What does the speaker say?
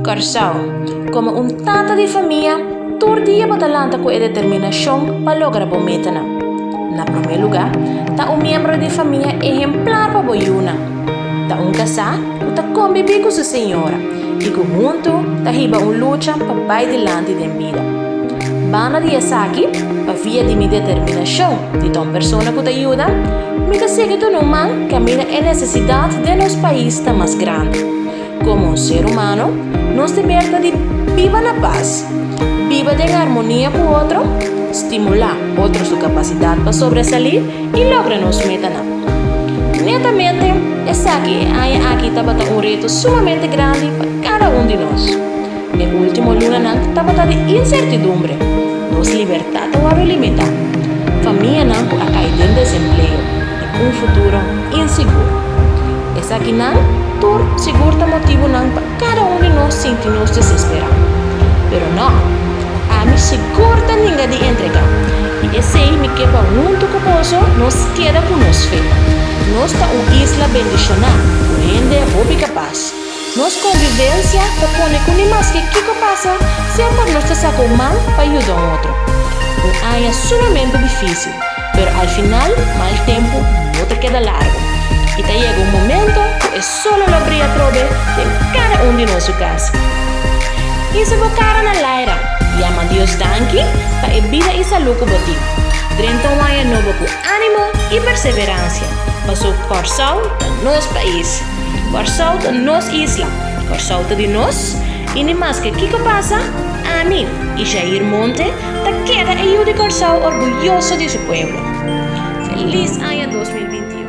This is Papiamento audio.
Kòrsou, Komo un tata di famia, tur dia bo ta lanta ku e determinashon pa logra bo metanan. Na promé lugá, ta un miembro di famia ehemplar pa bo yunan. Ta un kasá ku ta kombibí ku su señora i ku huntu ta hiba un lucha pa bai dilanti den bida. Banda di esaki, pa via di mi determinashon di ta un persona ku ta yuda, mi ta sigui duna un man kaminda e nesesidat den nos pais ta mas grandi. Komo un ser humano, nos deber ta di biba na pas, biba den armonia ku otro, stimulá otro su kapasidat pa sobresalí i logra nos metanan. Netamente, esaki e aña aki tabata un reto sumamente grandi pa kada un di nos. E último lunanan tabata di insertidumbre. Nos libertat a wòrdu limitá. Famianan ku a kai den desempleo i un futuro insigur. Esakinan tur sigur ta motibunan pa kada un di nos sinti nos desesperá. Pero nò, ami sigur ta ninga di entregá, i esei mi ke pa huntu ku boso nos keda ku nos fe. Nos ta un isla bendishoná ku hende hopi kapas. Nos konvivensia ta pone ku ni maske kiko pasa, semper nos ta saka un man pa yuda un otro. Un aña sumamente difísil, pero al final mal tempu no ta keda largu i ta yega un momento ku e solo lo bria atrobe den kada un di nos su kas. Hisa bo kara na laira, yama Dios danki pa e bida i salú ku bo tin. Drenta un aña nobo ku ánimo i perseveransia, paso Kòrsou ta nos pais. Kòrsou ta nos isla, Kòrsou ta di nos i ni maske kiko pasa, ami, Ishair Monte, ta keda e yu di Kòrsou orguyoso di su pueblo. Felis aña 2021.